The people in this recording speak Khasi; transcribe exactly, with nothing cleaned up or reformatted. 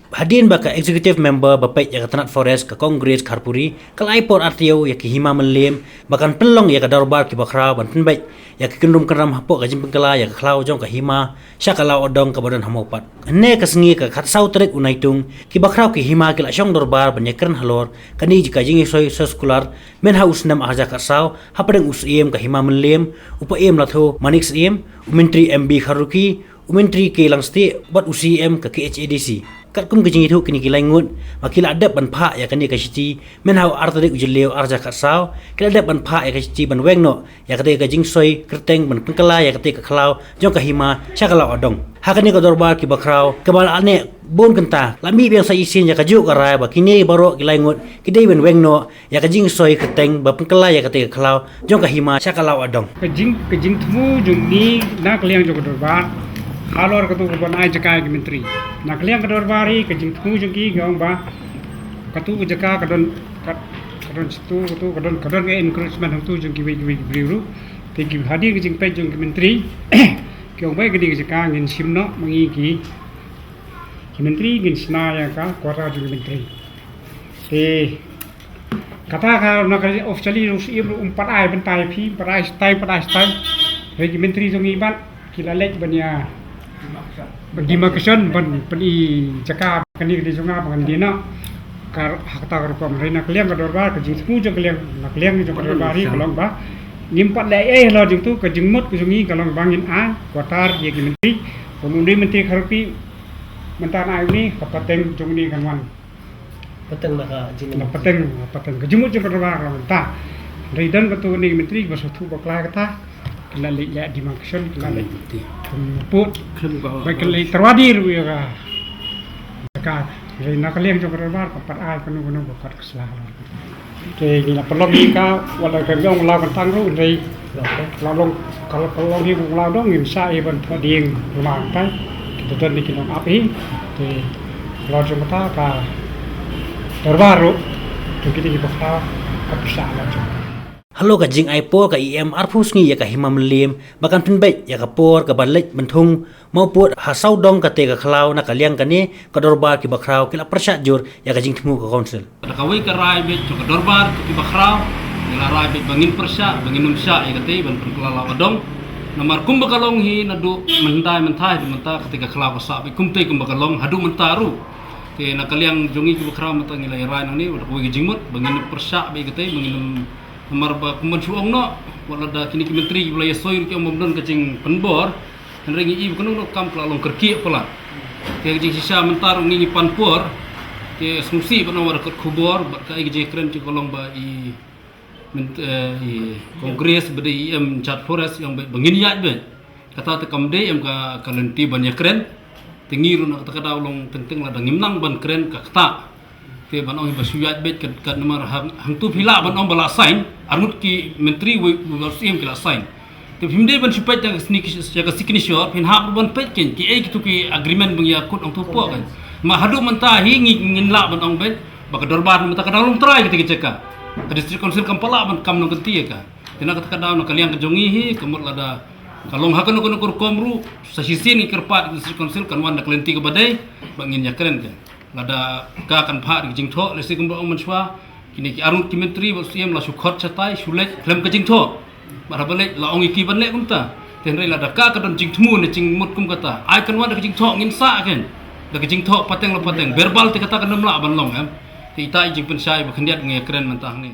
Hadien ba ka executive member ba peit ïa ka tnat forest ka Congress Kharpuri ka la ai por artiew ïa ki hima mylliem ba kan pynlong ïa ka dorbar kiba khraw ban pynbeit ïa ki kynrum kynram hapoh ka jingpynkylla ïa ka khlaw jong ka hima sha ka Law Adong kaba don ha Mawpat. Hynne ka sngi ka khatsaw tarik u Naitung kiba khraw ki hima ki la shong dorbar ban ïakren halor kane ka jingïasoi soskular mynha u snem arhajar khatsaw hapdeng u Syiem ka hima mylliem u Paiem Latho Manik Syiem, u Myntri M B Kharukhi, u Myntri K Langstieh bad u C M ka K H A D C. Katkum ka jingïathuh kine ki lai ngut ba ki la dep ban phah ïa kane ka shithi mynha u ar tarik u Jylliew arhajar khatsaw, ki la dep ban phah ïa ka shithi ban weng noh ïa kata ka jingsoi kyrteng ban pynkylla ïa kata ka khlaw jong ka hima sha ka Law Adong. Ha kane ka dorbar kiba khraw kaba la neh bun kynta la mih biang sa shisien ïa kajuh ka rai ba kine baroh ki lai ngut ki dei ban weng noh ïa ka jingsoi kyrteng ba pynkylla ïa kata ka khlaw jong ka hima sha ka Law Adong. Ka jing, ka jingthmu jong ngi na ka liang jong ka dorbar halor katu kaban ai jaka ïa ki myntri. Na ka liang ka dorbar hi ka jingthmu jong ki ka ong ba katu ka jaka ka don ka, ka don situ, katu ka don, ka don ka encroachment hangtu jong kiwei kiwei ki briew ruh. Te ki hadien ka jingpeit jong ki myntri ki ong ba kane ka jaka ngin shim noh ma ngi ki, ki myntri ngin shna ïa ka quarter jong ki myntri. Te kata ka na ka officially ruh Syiem ruh um pat ai bynta ïa phi, um pat ai stai, um pat ai stai. Hynrei ki myntri jong ngi pat ki la leit ban ïa ban demarcation ban pyni jaka kane ka dei jong nga ba ngan dei noh. Ka ha kata ka rukom hynrei na ka liang ka dorbar ka jingthmu jong ka liang, na ka liang jong ka dorbar hi ka long ba ngim pat leh ei ei halor jong tu, ka jingmut ka jong ngi ka long ba ngin ai quarter ïa ki myntri. Kum u dei myntri Kharukhi mynta ngan ai une, ka pateng jong une kan wan. Pateng na ka jingmut. Na pateng, pateng ka jingmut jong ka dorbar ka long mynta. Hynrei don katu kane ka myntri ba sngewthuh bakla kata. Ki la leit leh demarcation, ki la leit put. Ba ki la leit tyrwa die ruh ïa ka jaka. Hynrei na ka liang jong ka dorbar kam pat ai kano kano ba khot ka sla. Te ngi la pynlong hi ka, wat la ka ong Law Kyntang ruh hynrei la long, ka la pynlong hi u Law Adong, ngim shah hi ban pyndieng ruh ma tai. Kita don hi ki nongap hi. Te la jong kata ka dorbar ruh jong kine ki bakla ka pisa la jong. Halor ka jingai por ka E M arphew sngi ïa ka hima mylliem ba kan pynbeit ïa ka por kaba leit ban thung Mawpud ha sawdong kata ka khlaw na ka liang kane ka dorbar kiba khraw ki la pyrshah jur ïa ka jingthmu ka council. Da kawei ka rai beit jong ka dorbar kiba khraw ki la rai beit ba ngin pyrshah, ba ngin ym shah ïa kata ban pynkylla Law Adong. Namar kumba ka long hi naduh mynta mynta haduh mynta kata ka khlaw ka sah beit kumta kumba ka long haduh mynta ruh. Te na ka liang jong ngi kiba khraw mynta ngi la rai nangne da kawei ka jingmut ba ngin pyrshah beit ïa kata, ba ngin ym Namar ba kumban shu ong noh, wat la da kine ki myntri kiba la ïasoi ruh ki ong bym don ka jingpynbor. Hynrei ngi i ba kano kano kam ka la long kyrkieh palat. Te ka jingshisha mynta ruh ngi ngi pan por. Te sngewsih ban ong wat da kot khubor bad kaei ka jingkren ki ka long ba i mynt-, eh, i Congress ba dei i em in charge forest i ong ba ngin ïaid beit. Kata te kam dei em ka, ka lynti ban ïakren. Te ngi ruh na kata ka daw long teng teng lada ngim nang ban kren ka kata. Te ban ong ba shu ïaid beit ka, ka namar hang, hangtu phi lah ban ong ba la sign, arngut ki myntri wei, wei ba siem ki la sign. Te phim dei ban shu peit ïa ka sni-, ïa ka signature, phin hap ruh ban peit kein, kiei kitu ki agreement ba ngi ïa kut hangtu pok kein. Ma haduh mynta hi ngi ngin lah ban ong beit, ba ka dorbar mynta ka daw long trai kata ka jaka. Ka district council kam pat lah ban kam nongkynti ïa ka. Te na kata ka daw na ka liang ka jong ngi hi, ka mut lada ka long ha kano kano ka rukom ruh, sa shisien ngi kyrpad district council kan wan da ka lynti kaba dei, ba ngin ïakren kein. Lada ka kan phah da ka jingthoh, lehse kumba ong mynshuwa, kine ki arngut ki myntri bad siem la shu khot shatai, shu leit khlem ka jingthoh. Bad haba leit la ong ïa ki ban leh kumta. Te hynrei lada ka ka don jingthmu ne jingmut kum kata, ai kan wan da ka jingthoh ngin sah kein. Da ka jingthoh pateng la pateng, verbal te kata kan ym lah ban long em. Te ita i jingpynshai ba khyndiat ngi ïakren mynta hangne.